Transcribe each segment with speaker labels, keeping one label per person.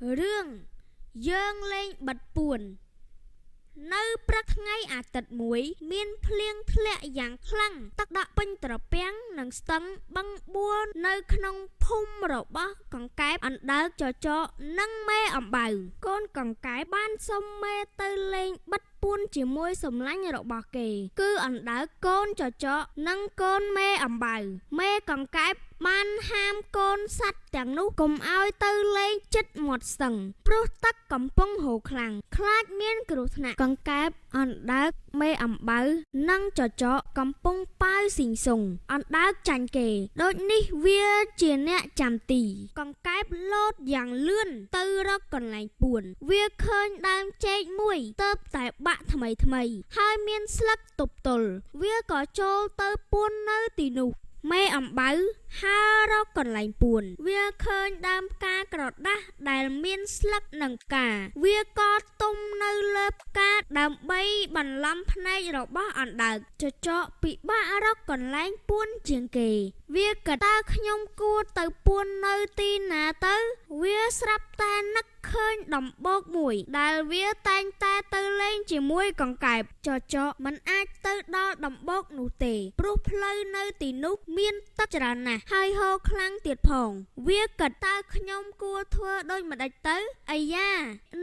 Speaker 1: រឿងយើងលេងបិទពួន នៅព្រឹកថ្ងៃអាទិត្យមួយ មានភ្លៀងធ្លាក់យ៉ាងខ្លាំងទឹកដក់ពេញត្រពាំងនិងស្ទឹងបឹងបួនៅក្នុងភូមិរបស់កង្កែបអណ្ដើកចចកនិងមេអំបៅកូនកង្កែបបានសុំមេទៅលេងបិទពួនជាមួយសម្លាញ់របស់គេ គឺអណ្ដើកកូនចចកនិងកូនមេអំបៅមេកង្កែបបានហាមកូនសត្វទាំងនោះកុំឲ្យទៅលេងជិតមាត់ស្ទឹងព្រោះទឹកកំពុងហូរខ្លាំងខ្លាចមានគ្រោះថ្នាក់កង្កែបអណ្ដើកមេអំបៅនិងចចកកំពុងប៉ាវស៊ីងសុងអណ្ដើកចាញ់គេដូចនេះវាជាអ្នកចាំទីកង្កែបលោតយ៉ាងលឿនទៅរកកន្លែងពួនវាឃើញដើមចេកមួយទើបតែបាក់ថ្មីថ្មីហើយមានស្លឹកទប់ទល់វាក៏ចូលទៅពួននៅទីនោះមេអំបៅហើររកកន្លែងពួនវាឃើញដើមផ្កាក្រដាស់ដែលមានស្លឹកនិងផ្កាវាក៏ទុំនៅលើផ្កាដើម្បីបន្លំភ្នែករបស់អណ្ដើកចចកពិបាករកកន្លែងពួនជាងគេវាគិតតើខ្ញុំគួរទៅពួននៅទីណាទៅវាស្រាប់តែនឹកឃើញដំបូកមួយដែលវាតែងតែទៅលេងជាមួយកង្កែបចចកមិនអាចទៅដល់ដំបូកនោះទេព្រោះផ្លូវនៅទីនោះមានទឹកច្រើនណាស់ហើយហូរខ្លាំងទៀតផងវាគិតតើខ្ញុំគួរធ្វើដូចម្តេចទៅអាយ៉ា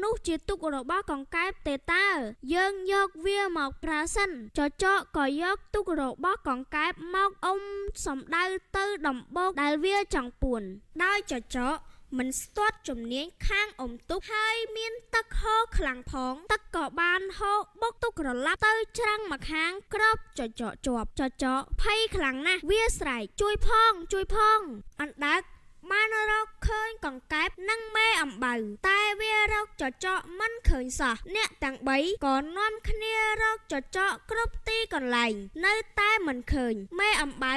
Speaker 1: នោះជាទូករបស់កង្កែបទេតើយើងយកវាមកប្រើសិនចចកក៏យកទូករបស់កង្កែបមកអុំសំដៅទៅដំបូកដែលវាចង់ពួនដោយចចកមិនស្ទាត់ជំនាញខាងអុំទូកហើយមានទឹកហូរខ្លាំងផងទឹកក៏បានហូរបុកទូកក្រឡាប់ទៅច្រាំងម្ខាងក្របចចកជាប់ចចកភ័យខ្លាំងណាស់វាស្រែកជួយផងជួយផងអណ្ដើកបានរកឃើញកង្កែបនិងមេអំបៅតែវារកចចកមិនឃើញសោះអ្នកទាំងបីក៏នាំគ្នារកចចកគ្រប់ទីកន្លែងនៅតែមិនឃើញមេអំបៅ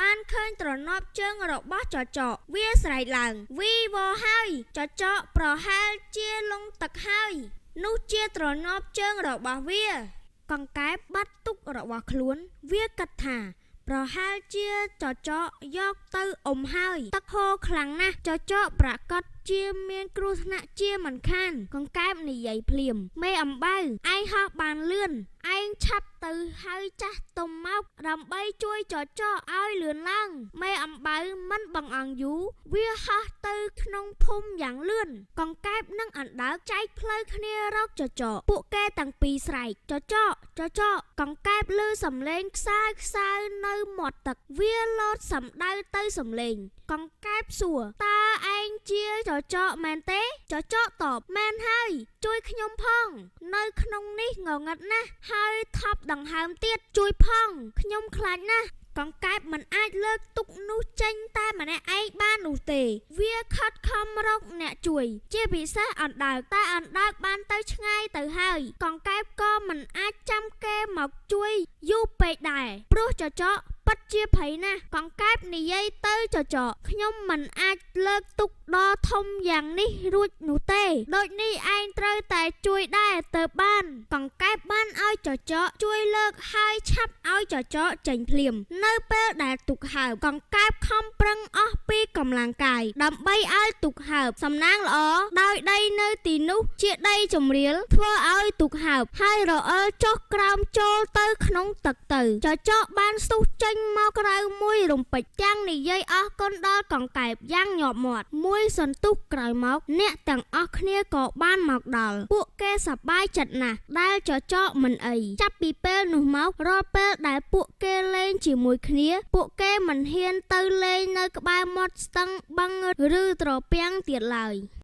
Speaker 1: បានឃើញទ្រនាប់ជើងរបស់ចចកវាស្រែកឡើងវីវហើយចចកប្រហែលជាលង់ទឹកហើយនោះជាទ្រនាប់ជើងរបស់វាកង្កែបបាត់ទុករបស់ខ្លួនវាគិតថាប្រហែលជាចចកយកទៅអុំហើយទឹកហូរខ្លាំងណាស់ចចកប្រាកដជាមានគ្រោះថ្នាក់ជាមិនខានកង្កែបនិយាយភ្លាមមេអំបៅឯងហោះបានលឿនឯងឆាប់ទៅហៅចាស់ទុំមកដើម្បីជួយចចកឲ្យលឿនឡើងមេអំបៅមិនបង្អង់យូរវាហោះទៅក្នុងភូមិយ៉ាងលឿនកង្កែបនិងអណ្ដើកចែកផ្លូវគ្នារកចចកពួកគេទាំងពីរស្រែកចចកចចកកង្កែបឮសំឡេងខ្សើខ្សើនៅមាត់ទឹកវាលោតសំដៅទៅសំឡេងកង្កែបសួរតើឯងជាចចកមែនទេចចកតបមែនហើយជួយខ្ញុំផងនៅក្នុងនេះងងឹតណាស់ហើយថប់ដង្ហើមទៀតជួយផងខ្ញុំខ្លាចណាស់កង្កែបមិនអាចលើកទុកនោះចេញតែម្នាក់ឯងបាននោះទេវាខិតខំរកអ្នកជួយជាពិសេសអណ្ដើកតែអណ្ដើកបានទៅឆ្ងាយទៅហើយកង្កែបក៏មិនអាចចាំគេមកជួយយូរពេកដែរព្រោះចចកពិតជាភ័យណាស់កង្កែបនិយាយទៅចចកខ្ញុំមិនអាចលើកទុកដ៏ធំយ៉ាងនេះរួចនោះទេដូចនេះឯងត្រូវតែជួយដែរទៅបានកង្កែបបានឲ្យចចកជួយលើកហើយឆាប់ឲ្យចចកចេញភ្លាមនៅពេលដែលទូកហើបកង្កែបខំប្រឹងអស់ពីកម្លាំងកាយដើម្បីឲ្យទូកហើបសំណាងល្អដោយដីនៅទីនោះជាដីជម្រាលធ្វើឲ្យទូកហើបហើយរអិលចុះក្រោមចូលទៅក្នុងទឹកទៅចចកបានស្ទុះចេញមកក្រៅមួយរំពេចទាំងនិយាយអរគុណដល់កង្កែបយ៉ាងញាប់មាត់មួយសន្ទុះក្រោយមកអ្នកទាំងអស់គ្នាក៏បានមកដល់ពួកគេសប្បាយចិត្តណាស់ដែលចចកមិនអីចាប់ពីពេលនោះមករាល់ពេលដែលពួកគេលេងជាមួយគ្នាពួកគេមិនហ៊ានទៅលេងនៅក្បែរមាត់ស្ទឹងបឹងឬត្រពាំងទៀតឡើយ។